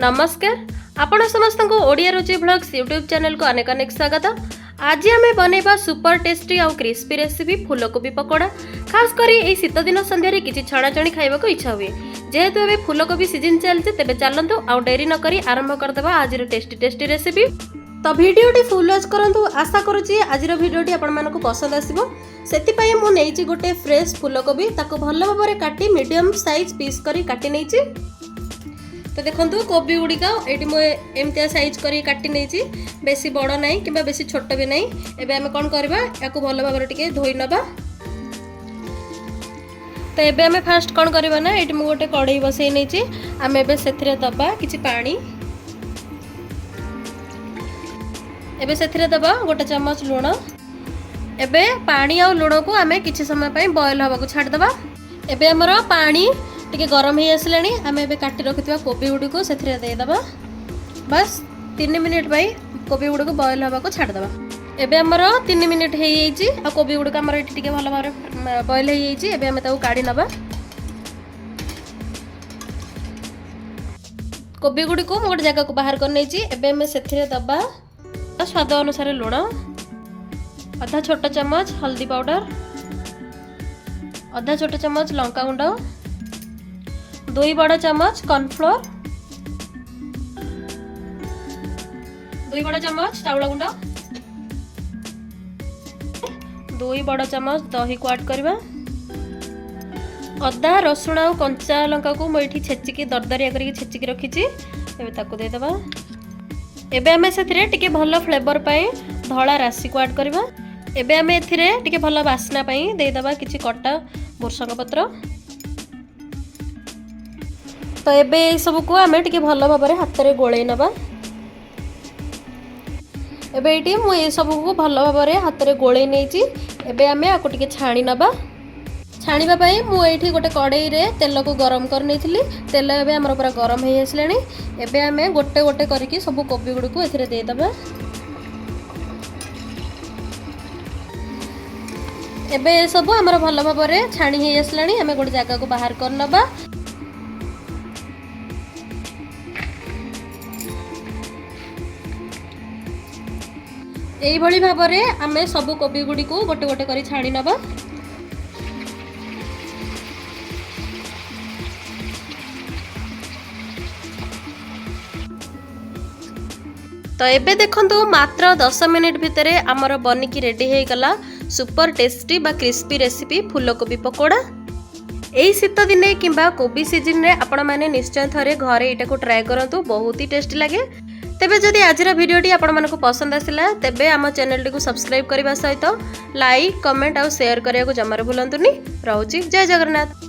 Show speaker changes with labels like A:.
A: ନମସ୍କାର, ଆପଣ ସମସ୍ତଙ୍କୁ ଓଡ଼ିଆ ରୁଚି ଭ୍ଲଗ୍ସ ୟୁଟ୍ୟୁବ୍ ଚ୍ୟାନେଲକୁ ଅନେକ ଅନେକ ସ୍ୱାଗତ। ଆଜି ଆମେ ବନେଇବା ସୁପର ଟେଷ୍ଟି ଆଉ କ୍ରିସ୍ପି ରେସିପି ଫୁଲକୋବି ପକୋଡ଼ା। ଖାସ୍ କରି ଏଇ ଶୀତଦିନ ସନ୍ଧ୍ୟାରେ କିଛି ଛଣାଛଣି ଖାଇବାକୁ ଇଚ୍ଛା ହୁଏ। ଯେହେତୁ ଏବେ ଫୁଲକୋବି ସିଜିନ୍ ଚାଲିଛି, ତେବେ ଚାଲନ୍ତୁ ଆଉ ଡେରି ନକରି ଆରମ୍ଭ କରିଦେବା ଆଜିର ଟେଷ୍ଟି ଟେଷ୍ଟି ରେସିପି। ତ ଭିଡ଼ିଓଟି ଫୁଲ୍ ୱାଚ୍ କରନ୍ତୁ। ଆଶା କରୁଛି ଆଜିର ଭିଡ଼ିଓଟି ଆପଣମାନଙ୍କୁ ପସନ୍ଦ ଆସିବ। ସେଥିପାଇଁ ମୁଁ ନେଇଛି ଗୋଟେ ଫ୍ରେଶ୍ ଫୁଲକୋବି। ତାକୁ ଭଲ ଭାବରେ କାଟି ମିଡ଼ିୟମ୍ ସାଇଜ୍ ପିସ୍ କରି କାଟି ନେଇଛି। ତ ଦେଖନ୍ତୁ, କୋବି ଗୁଡ଼ିକ ଏଇଠି ମୁଁ ଏମିତିଆ ସାଇଜ୍ କରି କାଟି ନେଇଛି। ବେଶୀ ବଡ଼ ନାହିଁ କିମ୍ବା ବେଶୀ ଛୋଟ ବି ନାହିଁ। ଏବେ ଆମେ କ'ଣ କରିବା? ୟାକୁ ଭଲ ଭାବରେ ଟିକେ ଧୋଇ ନେବା। ତ ଏବେ ଆମେ ଫାଷ୍ଟ କ'ଣ କରିବା ନା, ଏଇଠି ମୁଁ ଗୋଟେ କଢ଼େଇ ବସେଇ ନେଇଛି। ଆମେ ଏବେ ସେଥିରେ ଦେବା କିଛି ପାଣି। ଏବେ ସେଥିରେ ଦେବା ଗୋଟେ ଚାମଚ ଲୁଣ। ଏବେ ପାଣି ଆଉ ଲୁଣକୁ ଆମେ କିଛି ସମୟ ପାଇଁ ବଏଲ୍ ହେବାକୁ ଛାଡ଼ିଦେବା। ଏବେ ଆମର ପାଣି ଟିକେ ଗରମ ହେଇ ଆସିଲାଣି। ଆମେ ଏବେ କାଟି ରଖିଥିବା କୋବି ଗୁଡ଼ିକୁ ସେଥିରେ ଦେଇଦେବା। ବାସ୍, 3 ମିନିଟ୍ ପାଇଁ କୋବି ଗୁଡ଼ିକୁ ବଏଲ୍ ହେବାକୁ ଛାଡ଼ିଦେବା। ଏବେ ଆମର 3 ମିନିଟ୍ ହେଇଯାଇଛି ଆଉ କୋବି ଗୁଡ଼ିକ ଆମର ଏଠି ଟିକେ ଭଲ ଭାବରେ ବଏଲ୍ ହେଇଯାଇଛି। ଏବେ ଆମେ ତାକୁ କାଢ଼ି ନେବା। କୋବି ଗୁଡ଼ିକୁ ମୁଁ ଗୋଟେ ଜାଗାକୁ ବାହାର କରିନେଇଛି। ଏବେ ଆମେ ସେଥିରେ ଦେବା ସ୍ୱାଦ ଅନୁସାରେ ଲୁଣ, ଅଧା ଛୋଟ ଚାମଚ ହଳଦୀ ପାଉଡ଼ର, ଅଧା ଛୋଟ ଚାମଚ ଲଙ୍କାଗୁଣ୍ଡ, 2 ବଡ଼ ଚାମଚ କର୍ଣ୍ଣଫ୍ଲୋର, 2 ବଡ଼ ଚାମଚ ଚାଉଳ ଗୁଣ୍ଡ, 2 ବଡ଼ ଚାମଚ ଦହିକୁ ଆଡ଼୍ କରିବା। ଅଦା, ରସୁଣ ଆଉ କଞ୍ଚା ଲଙ୍କାକୁ ମୁଁ ଏଇଠି ଛେଚିକି ଦରଦରିଆ କରିକି ଛେଚିକି ରଖିଛି। ଏବେ ତାକୁ ଦେଇଦେବା। ଏବେ ଆମେ ସେଥିରେ ଟିକେ ଭଲ ଫ୍ଲେଭର ପାଇଁ ଧଳା ରାଶିକୁ ଆଡ଼୍ କରିବା। ଏବେ ଆମେ ଏଥିରେ ଟିକେ ଭଲ ବାସ୍ନା ପାଇଁ ଦେଇଦେବା କିଛି କଟା ଭୃସଙ୍ଗ ପତ୍ର। ତ ଏବେ ଏସବୁକୁ ଆମେ ଟିକେ ଭଲ ଭାବରେ ହାତରେ ଗୋଳେଇ ନେବା। ଏବେ ଏଇଠି ମୁଁ ଏସବୁକୁ ଭଲ ଭାବରେ ହାତରେ ଗୋଳେଇ ନେଇଛି। ଏବେ ଆମେ ଆକୁ ଟିକେ ଛାଣି ନେବା। ଛାଣିବା ପାଇଁ ମୁଁ ଏଇଠି ଗୋଟେ କଡ଼େଇରେ ତେଲକୁ ଗରମ କରିନେଇଥିଲି। ତେଲ ଏବେ ଆମର ପୁରା ଗରମ ହେଇ ଆସିଲାଣି। ଏବେ ଆମେ ଗୋଟେ ଗୋଟେ କରିକି ସବୁ କୋବି ଗୁଡ଼ିକୁ ଏଥିରେ ଦେଇଦେବା। ଏବେ ଏସବୁ ଆମର ଭଲ ଭାବରେ ଛାଣି ହେଇ ଆସିଲାଣି। ଆମେ ଗୋଟେ ଜାଗାକୁ ବାହାର କରିନେବା। ଏଇଭଳି ଭାବରେ ଆମେ ସବୁ କୋବି ଗୁଡ଼ିକୁ ଗୋଟେ ଗୋଟେ କରି ଛାଣି ନେବା। ତ ଏବେ ଦେଖନ୍ତୁ, ମାତ୍ର 10 ମିନିଟ୍ ଭିତରେ ଆମର ବନିକି ରେଡ଼ି ହେଇଗଲା ସୁପର ଟେଷ୍ଟି ବା କ୍ରିସ୍ପି ରେସିପି ଫୁଲକୋବି ପକୋଡ଼ା। ଏଇ ଶୀତ ଦିନେ କିମ୍ବା କୋବି ସିଜନରେ ଆପଣମାନେ ନିଶ୍ଚୟ ଥରେ ଘରେ ଏଇଟାକୁ ଟ୍ରାଏ କରନ୍ତୁ। ବହୁତ ହି ଟେଷ୍ଟି ଲାଗେ। ତେବେ ଯଦି ଆଜିର ଭିଡ଼ିଓଟି ଆପଣମାନଙ୍କୁ ପସନ୍ଦ ଆସିଲା, ତେବେ ଆମ ଚ୍ୟାନେଲଟିକୁ ସବସ୍କ୍ରାଇବ୍ କରିବା ସହିତ ଲାଇକ୍, କମେଣ୍ଟ ଆଉ ସେୟାର କରିବାକୁ ଜମାରୁ ଭୁଲନ୍ତୁନି। ରହୁଛି, ଜୟ ଜଗନ୍ନାଥ।